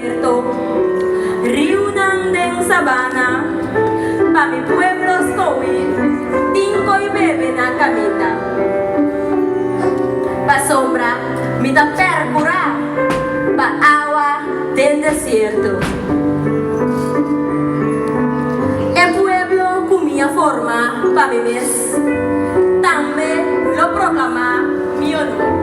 desierto, riunan den sabana, pa mi pueblo skohi tin koi bebe na kaminda. Pasobra mi ta pèrkurá pa awa den desierto. E pueblo ku mi a forma pa mi mes tambe lo proklamá mi onor.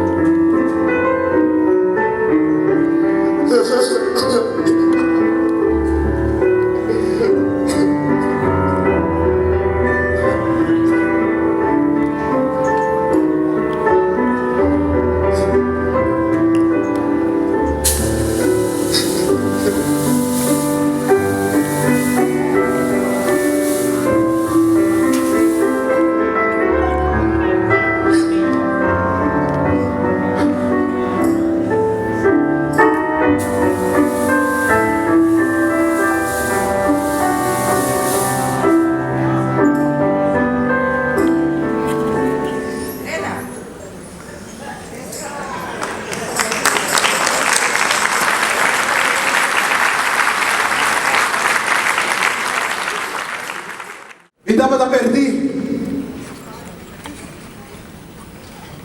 Mi tabata perdí,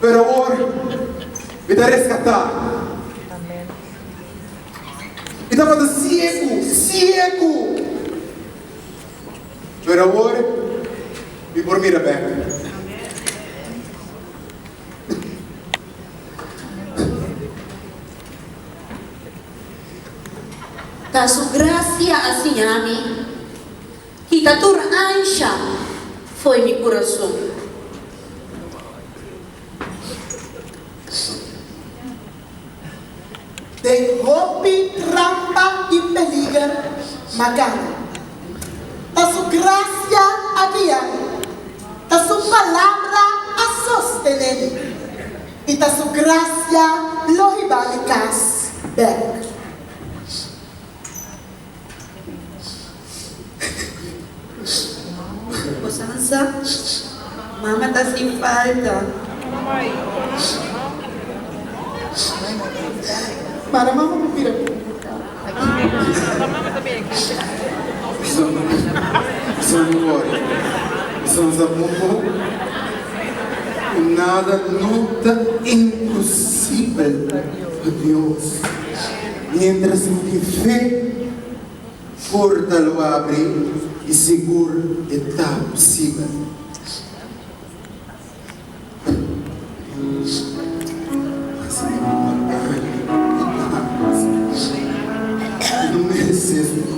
pero awor mi ta reskatá. Mi tabata siegu, siegu, pero awor mi por mira bèk. Ta su gracia a siña mi kita tur ansha fo'i mi curason. Den hopi trampa i peliger m'a gana. Ta su gracia a guia mi, ta su palabra a sostené mi, i ta su gracia lo hiba mi cas bek. Bosansa, mama ta sin falta. Para mama por bira. Son worry. Son sa bon ku nada no ta imposibel pa Dios. Mientras bo tin fe, porta lo abri i sigur e ta posibel. No merece eso.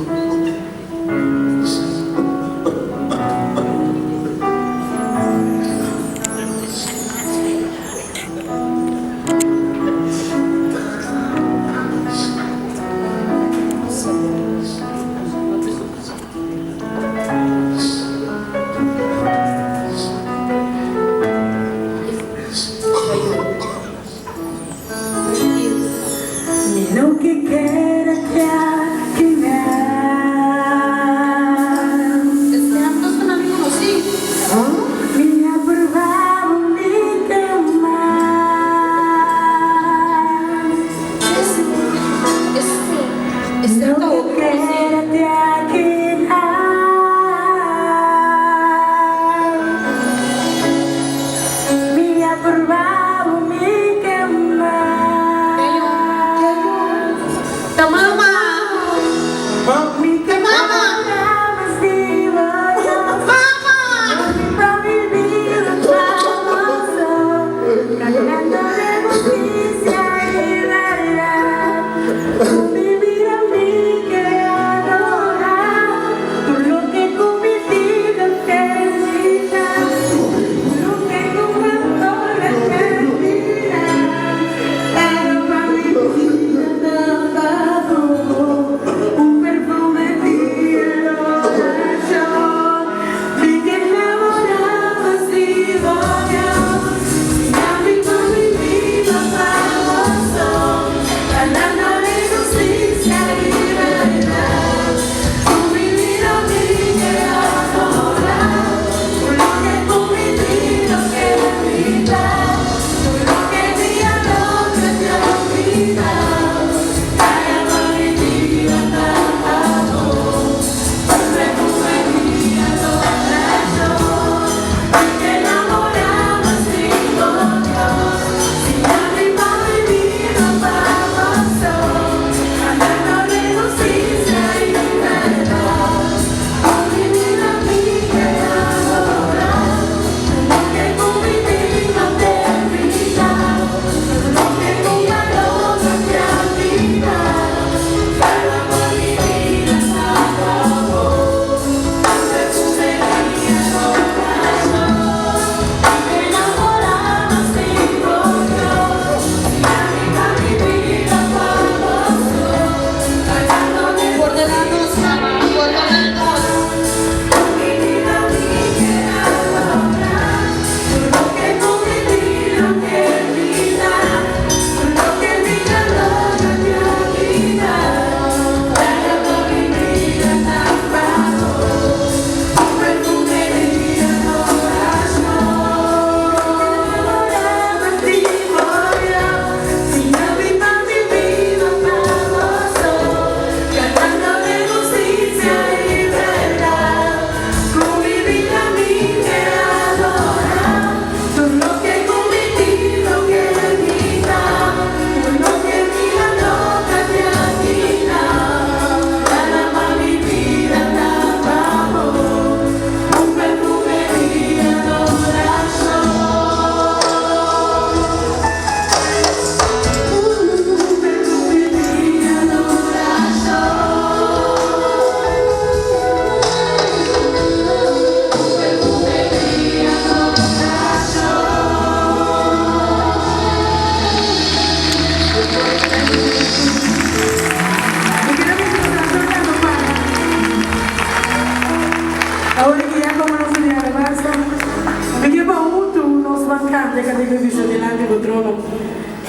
kanta e kantika bisa Dilanti Bo Trono.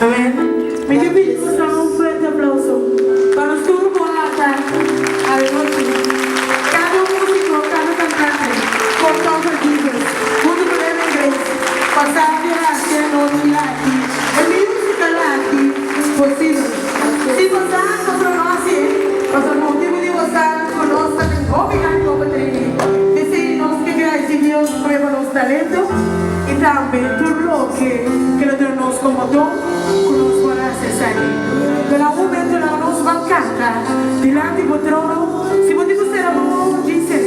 Amen. Mi ke pidi boso un fuerte aplauso pa nos tur ku a ata awe nochi. Kada un musiko, kada kantante, por Comfort Jesus, huntu ku Living Grace, pa sa di hasi e anochi aki, e musical aki, posibel. Si bo sa, nos lo no hasié, pasobra motibu di bo sa ku nos ta den hopi ánimo pa tene. P'esei nos ke gradisí Dios prueba nos talento i tambe tur loke ke lo duna nos komo don ku nos por hasi esaki. Pero na un momento laga nos ban kanta dilanti bo trono, si bo tin ku sera bo wowo djise.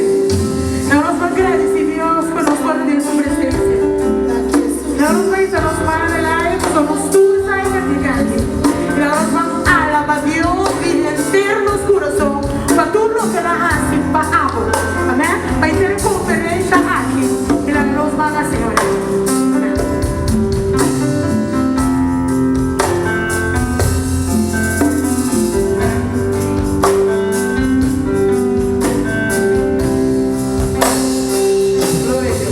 Laga nos ban gradisí Dios pa nos por ta den su presensia. Laga nos ban hisa nos man na el aire pasobra nos tur sa e kantika aki. Laga nos ban alaba Dios di henter nos kurason pa tur loke el a hasi pa abo. Amen. Pa henter e konferensha aki i laga nos ban hasi orashon. Amen. Gloria a Dios.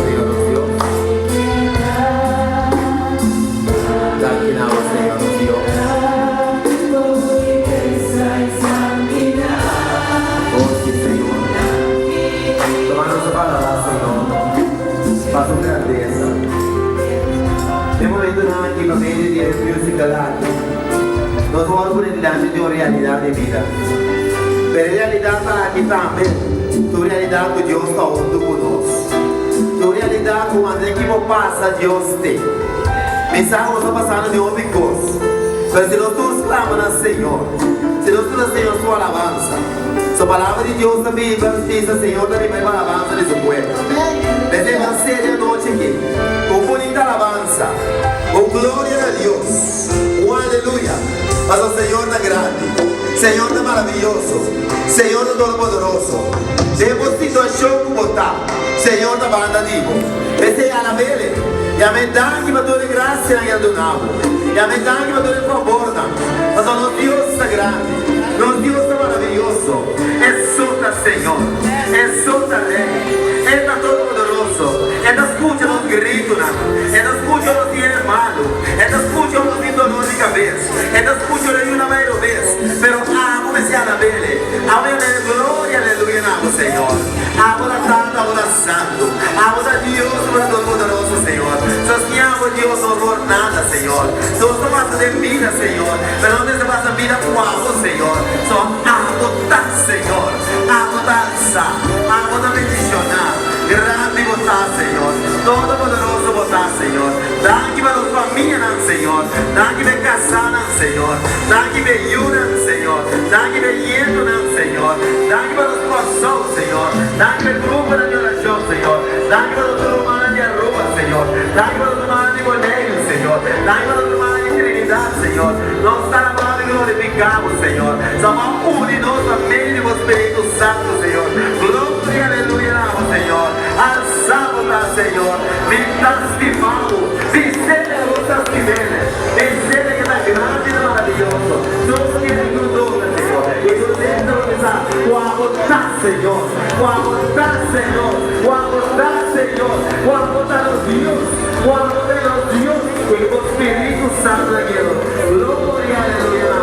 Señor nos Dios. Danki na bo, Señor nos Dios. Oh, sí, Señor. Toma nos palabra, Señor, pa su grandeza. Den momentonan aki pa medio di e musical aki, nos wòrdu pone dilanti di un realidat di bida. Pero e realidat aki tambe ta un realidat ku Dios ta huntu ku nos. Ta un realidat ku ante ki bo pasa Dios te. Mi sa ku nos ta pasando den hopi kos, pero si nos tur sklama na Señor, si nos duna Señor su alabansa, su palabra di Dios ta biba, bisa Señor ta riba e alabansa di su pueblo. Mester ban seria anochi aki ku un bunita alabansa, un gloria na Dios, un aleluya, pasobra Señor ta grandi, Señor ta maraviyoso, Señor ta todopoderoso. Den bo situacion ku bo ta, Señor ta banda di bo. P'esei alab'El, yam'E danki pa tur e grasianan ku El a duna bo, yam'E danki pa tur e fabornan, pasobra nos Dios ta grandi, nos Dios ta maraviyoso, E so ta Señor, E so ta Rei, E ta Todopoderoso, E ta skucha nos gritunan, E ta skucha ora nos tin hende malu, E ta skucha ora nos tin dolor di kabes, E ta skucha ora yuna bai robes, pero abo mester alab'El, abo yam'El gloria, aleluya na abo, Señor. Abo ta Tata, abo ta Santu, abo ta Dios, abo ta Todopoderoso, Señor. Sostiña abo, Dios, nos por nada, Señor. Nos ta pasa den bida, Señor, pero nos mester pasa bida ku abo, Señor. So, abo ta, Señor. Abo ta alsa. Abo ta bendishoná. Grandi bo ta, Señor. Todopoderoso bo ta, Señor. Danki pa nos famianan, Señor. Danki pa e kasánan, Señor. Danki pa e yunan, Señor. Danki pa e nietonan, Señor. Danki pa nos Kòrsou, Señor. Danki pa e gruponan di orashon, Señor. Danki pa nos rumannan di Aruba, Señor. Danki pa nos rumannan di Boneiru, Señor. Danki pa nos rumannan di Trinidad, Señor. Nos ta alabá bo i glorifiká bo, Señor. Sa bo a uni nos pa medio di bo Spiritu Santu, Señor. Gloria, aleluya na bo, Señor. Alsá bo ta, Señor. Mi ta stima bo. Bis'El ku bo ta stim'El. Bis'El ku ta grandi i maraviyoso. Nos kier ku dona, Señor. I nos dentro lo bisa, Kua bo ta, Señor. Kua bo ta, Señor. Kua bo ta, Señor. Kua bo ta nos Dios. Kua bo ta nos Dios. I ku bo Spiritu Santu ta guia nos. Gloria, aleluya.